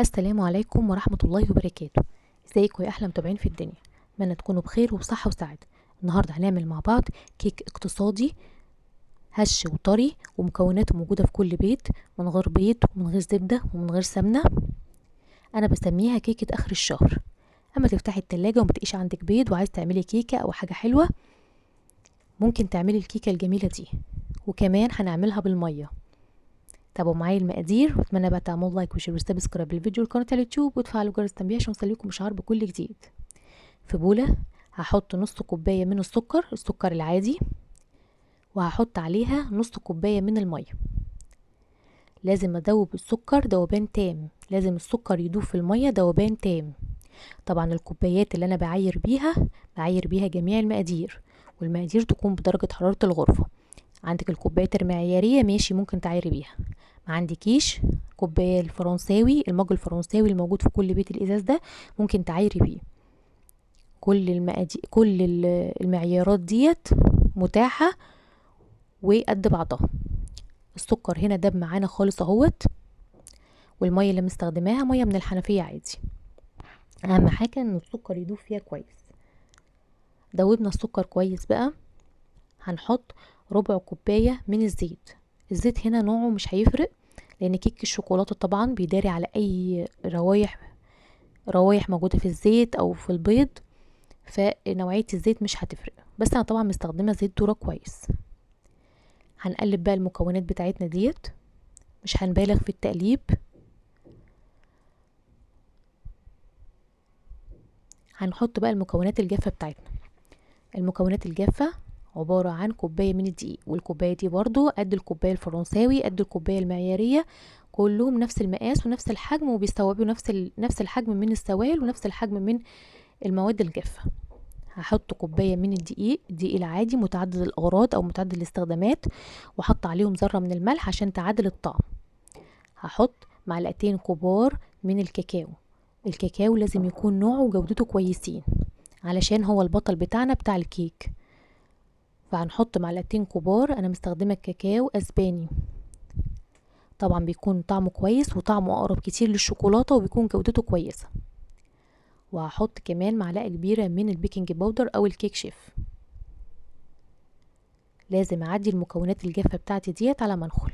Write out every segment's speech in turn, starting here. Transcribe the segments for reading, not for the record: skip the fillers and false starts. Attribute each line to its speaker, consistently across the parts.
Speaker 1: السلام عليكم ورحمة الله وبركاته. ازيكم يا احلى متابعين في الدنيا؟ اتمنى تكونوا بخير وبصحة وسعادة. النهاردة هنعمل مع بعض كيك اقتصادي هش وطري ومكوناته موجودة في كل بيت، من غير بيض ومن غير زبدة ومن غير سمنة. انا بسميها كيكة اخر الشهر. اما تفتحي التلاجة ومتلاقيش عندك بيض وعايز تعملي كيكة او حاجة حلوة، ممكن تعملي الكيكة الجميلة دي، وكمان هنعملها بالمية. تابعوا معايا المقادير، واتمنى بقى تعملوا like و share و subscribe للفيديو لقناه اليوتيوب، وتفعلوا جرس التنبيه عشان يوصلكم اشعار بكل جديد. في بوله هحط نص كوباية من السكر، السكر العادي، وهحط عليها نص كوباية من المية. لازم ادوب السكر ذوبان تام، لازم السكر يدوب في المية ذوبان تام. طبعا الكوبايات اللي انا بعاير بيها بعاير بيها جميع المقادير، والمقادير تكون بدرجة حرارة الغرفة. عندك الكوبايات المعياريه ماشي، ممكن تعايري بيها. ما عندكيش كوباية الفرنساوي، المج الفرنساوي الموجود في كل بيت الازاز ده، ممكن تعايري بيه. كل المقادير، كل المعيارات ديت متاحة وقد بعضها. السكر هنا داب معانا خالص اهوت، والمية اللي مستخدماها مية من الحنفية عادي. اهم حاجة ان السكر يدوب فيها كويس. دوبنا السكر كويس بقى، هنحط ربع كوباية من الزيت. الزيت هنا نوعه مش هيفرق، لان كيك الشوكولاتة طبعا بيداري على اي روايح موجودة في الزيت او في البيض، فنوعيه الزيت مش هتفرق. بس انا طبعا مستخدمة زيت ذره كويس. هنقلب بقى المكونات بتاعتنا ديت، مش هنبالغ في التقليب. هنحط بقى المكونات الجافه بتاعتنا. المكونات الجافه عبارة عن كوباية من الدقيق، والكوباية دي برضو قد الكوباية الفرنساوي قد الكوباية المعيارية، كلهم نفس المقاس ونفس الحجم، وبيستوعبوا نفس الحجم من السوائل ونفس الحجم من المواد الجافة. هحط كوباية من الدقيق، الدقيق العادي متعدد الأغراض أو متعدد الاستخدامات، وحط عليهم ذرة من الملح عشان تعادل الطعم. هحط معلقتين كبار من الكاكاو. الكاكاو لازم يكون نوعه وجودته كويسين علشان هو البطل بتاعنا بتاع الكيك. فهنحط معلقتين كبار، انا مستخدمة الكاكاو اسباني، طبعا بيكون طعمه كويس وطعمه اقرب كتير للشوكولاته وبيكون جودته كويسة. وهحط كمان معلقه كبيرة من ال baking powder او الكيك شيف. لازم اعدي المكونات الجافه بتاعتي ديت على منخل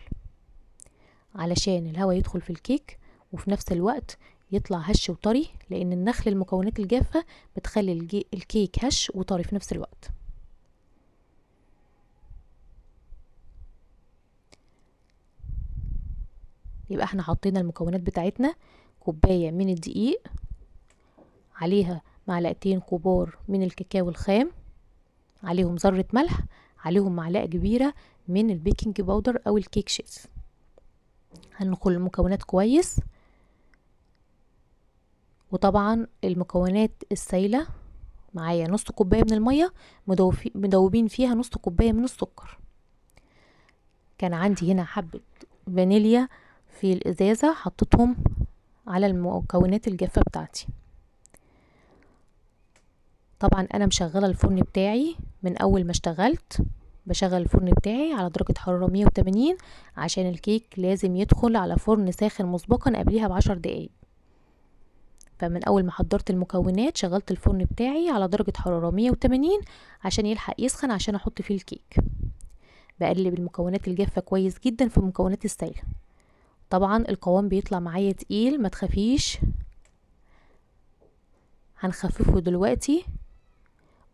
Speaker 1: علشان الهواء يدخل في الكيك، وفي نفس الوقت يطلع هش وطري، لان النخل المكونات الجافه بتخلي الكيك هش وطري في نفس الوقت. يبقى احنا حطينا المكونات بتاعتنا، كوباية من الدقيق عليها معلقتين كبار من الكاكاو الخام، عليهم ذرة ملح، عليهم معلقة كبيرة من ال baking powder او الكيك شيف. هنخل المكونات كويس. وطبعا المكونات السايلة معايا نص كوباية من المية مدوبين فيها نص كوباية من السكر. كان عندي هنا حبة فانيليا في الازازة، حطيتهم على المكونات الجافة بتاعتي. طبعا انا مشغلة الفرن بتاعي من اول ما اشتغلت، بشغل الفرن بتاعي على درجة حرارة 180 عشان الكيك لازم يدخل على فرن ساخن مسبقا قبليها ب10 دقايق. فمن اول ما حضرت المكونات شغلت الفرن بتاعي على درجة حرارة 180 عشان يلحق يسخن عشان احط فيه الكيك. بقلب المكونات الجافة كويس جدا في المكونات السائلة. طبعا القوام بيطلع معايا تقيل، ما تخافيش، هنخففه دلوقتي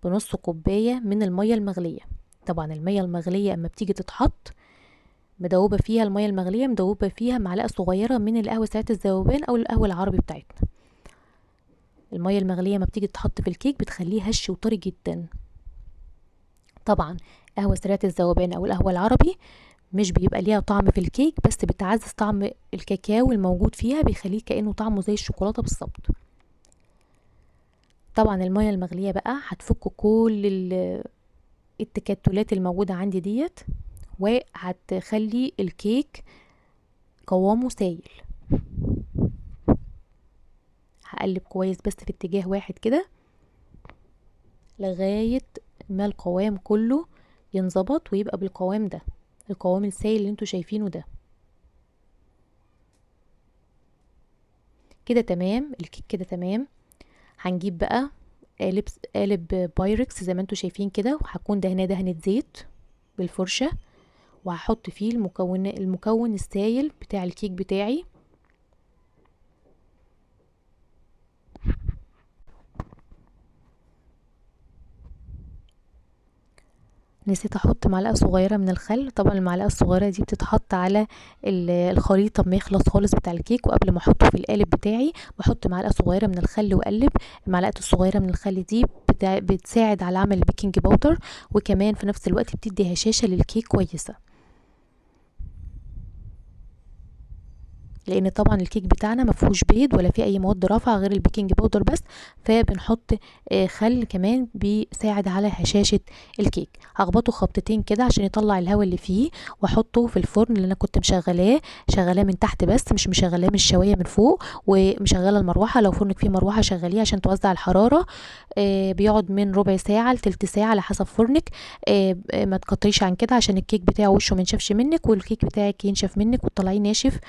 Speaker 1: بنص كوباية من المية المغلية. طبعا المية المغلية اما بتيجي تتحط مدوبة فيها المية المغلية، مدوبة فيها معلقة صغيرة من القهوة ساعة الذوبان او القهوة العربي بتاعتنا. المية المغلية ما بتيجي تتحط في الكيك بتخليه هش وطري جدا. طبعا قهوة سريعة الذوبان او القهوة العربي مش بيبقى ليها طعم في الكيك، بس بتعزز طعم الكاكاو الموجود فيها، بيخليه كأنه طعمه زي الشوكولاتة بالظبط. طبعا المية المغلية بقى هتفك كل التكتلات الموجودة عندي ديت، وهتخلي الكيك قوامه سايل. هقلب كويس بس في اتجاه واحد كده لغاية ما القوام كله ينظبط ويبقى بالقوام ده، القوام السائل اللي انتوا شايفينه ده. كده تمام، الكيك كده تمام. هنجيب بقى قالب بايركس زي ما انتوا شايفين كده، وهكون دهناه دهنة زيت بالفرشة، وهحط فيه المكون السايل بتاع الكيك بتاعي. نسيت احط معلقه صغيرة من الخل، طبعا المعلقة الصغيرة دي بتتحط على الخليط ما يخلص خالص بتاع الكيك، وقبل ما احطه في القالب بتاعي بحط معلقه صغيرة من الخل واقلب. المعلقة الصغيرة من الخل دي بتساعد على عمل ال baking powder، وكمان في نفس الوقت بتدي هشاشة للكيك كويسة، لان طبعا الكيك بتاعنا ما فيهوش بيض ولا فيه اي مواد رافعه غير ال baking powder بس، فبنحط خل كمان بيساعد على هشاشة الكيك. هخبطه خبطتين كده عشان يطلع الهواء اللي فيه، واحطه في الفرن اللي انا كنت شغلاه من تحت بس، مش مشغلاه من الشوايه من فوق، ومشغله المروحة. لو فرنك فيه مروحة شغليه عشان توزع الحرارة. بيقعد من ربع ساعة لتلت ساعة على حسب فرنك، ما تكتريش عن كده عشان الكيك بتاعه وشه ما ينشفش منك، والكيك بتاعك ينشف منك وتطلعيه ناشف،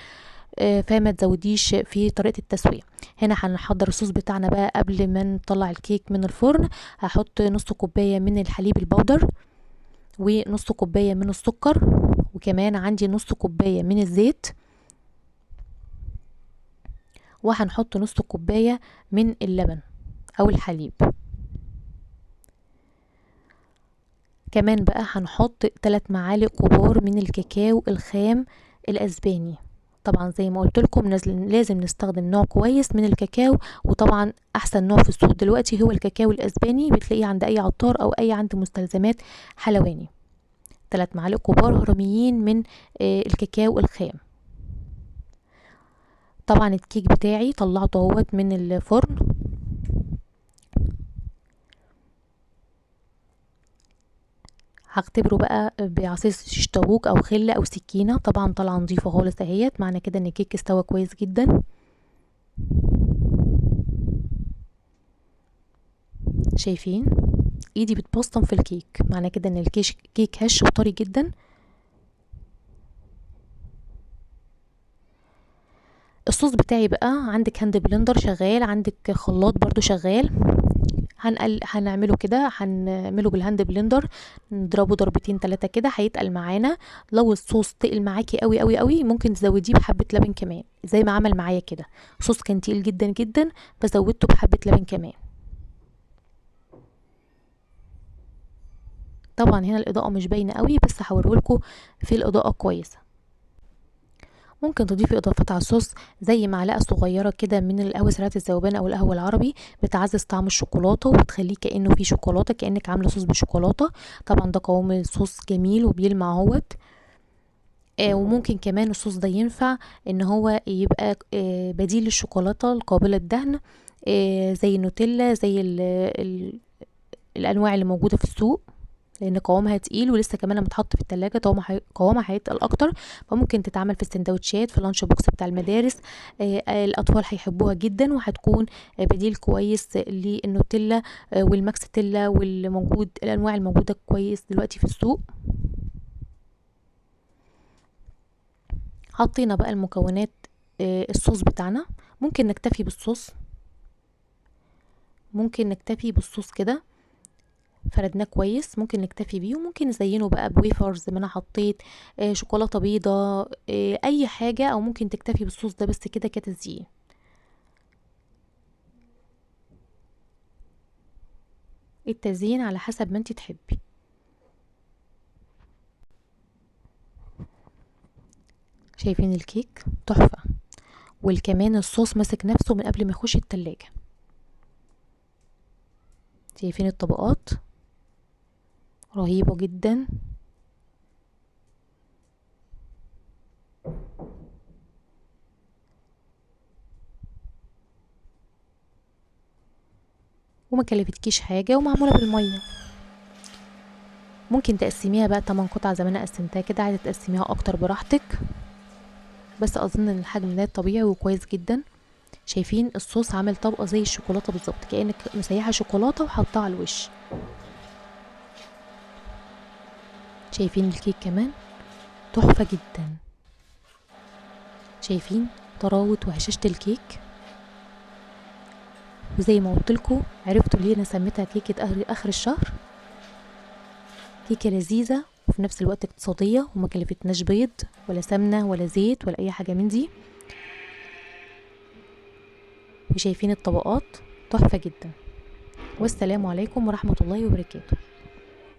Speaker 1: فما تزوديش في طريقه التسوية. هنا هنحضر الصوص بتاعنا بقى قبل ما نطلع الكيك من الفرن. هحط نص كوباية من الحليب البودر، ونص كوباية من السكر، وكمان عندي نص كوباية من الزيت، وهنحط نص كوباية من اللبن او الحليب. كمان بقى هنحط 3 معالق كبار من الكاكاو الخام الاسباني. طبعا زي ما قلت لكم لازم نستخدم نوع كويس من الكاكاو، وطبعا احسن نوع في السوق دلوقتي هو الكاكاو الاسباني، بتلاقيه عند اي عطار او اي عند مستلزمات حلواني. 3 معالق كبار هرميين من الكاكاو الخام. طبعا الكيك بتاعي طلعته اهوت من الفرن. هختبره بقى بعصير شطاووك او خله او سكينة. طبعا طالعه نظيفة خالص اهيت، معنى كده ان الكيك استوى كويس جدا. شايفين ايدي بتبسطم في الكيك، معنى كده ان الكيك هش وطري جدا. الصوص بتاعي بقى، عندك hand blender شغال، عندك خلاط برضو شغال، هنعمله كده، هنعمله بال hand blender، نضربه ضربتين 3 كده هيتقل معانا. لو الصوص تقل معاكي قوي قوي قوي ممكن تزوديه بحبه لبن كمان، زي ما عمل معايا كده، الصوص كان تقيل جدا جدا فزودته بحبه لبن كمان. طبعا هنا الاضاءة مش باينة قوي، بس هوريهولكوا في الاضاءة كويسة. ممكن تضيفي اضافات على الصوص زي معلقه صغيرة كده من القهوة سريعة الذوبان او القهوة العربي، بتعزز طعم الشوكولاتة وبتخليه كانه فيه شوكولاتة، كانك عامله صوص بشوكولاته. طبعا ده قوام الصوص جميل وبيلمع اهوت. وممكن كمان الصوص ده ينفع ان هو يبقى بديل للشوكولاته القابلة للدهن، زي النوتيلا، زي ال الانواع اللي موجودة في السوق، لان قوامها تقيل ولسه كمان لما تحط في التلاجة قوامها هيتقل اكتر. فممكن تتعمل في السندوتشات، في ال lunch box بتاع المدارس، الاطفال هيحبوها جدا، وهتكون بديل كويس للنوتيلا والماكستيلا والموجود، الانواع الموجودة كويس دلوقتي في السوق. حطينا بقى المكونات، الصوص بتاعنا ممكن نكتفي بالصوص، ممكن نكتفي بالصوص كده فردناه كويس، ممكن نكتفي بيه، وممكن نزينه بقى بويفرز زي ما انا حطيت، شوكولاتة بيضة، اي حاجة، او ممكن تكتفي بالصوص ده بس كده كتزيين. التزيين على حسب ما انت تحبي. شايفين الكيك تحفة، والكمان الصوص ماسك نفسه من قبل ما يخش التلاجة. شايفين الطبقات رهيبة جدا. وما كلفتكيش حاجة، ومعمولة بالمية. ممكن تقسميها بقى 8 قطع زي ما انا قسمتها كده، عايزة تقسميها اكتر براحتك، بس اظن ان الحجم ده طبيعي وكويس جدا. شايفين الصوص عامل طبقة زي الشوكولاتة بالظبط، كأنك مسيحة شوكولاتة وحطها على الوش. شايفين الكيك كمان تحفة جدا، شايفين طراوة وهشاشة الكيك. وزي ما قلت لكم عرفتوا ليه انا سميتها كيكة اخر الشهر. كيكة لذيذة وفي نفس الوقت اقتصادية، وما كلفتناش بيض ولا سمنه ولا زيت ولا اي حاجة من دي. وشايفين الطبقات تحفة جدا. والسلام عليكم ورحمة الله وبركاته.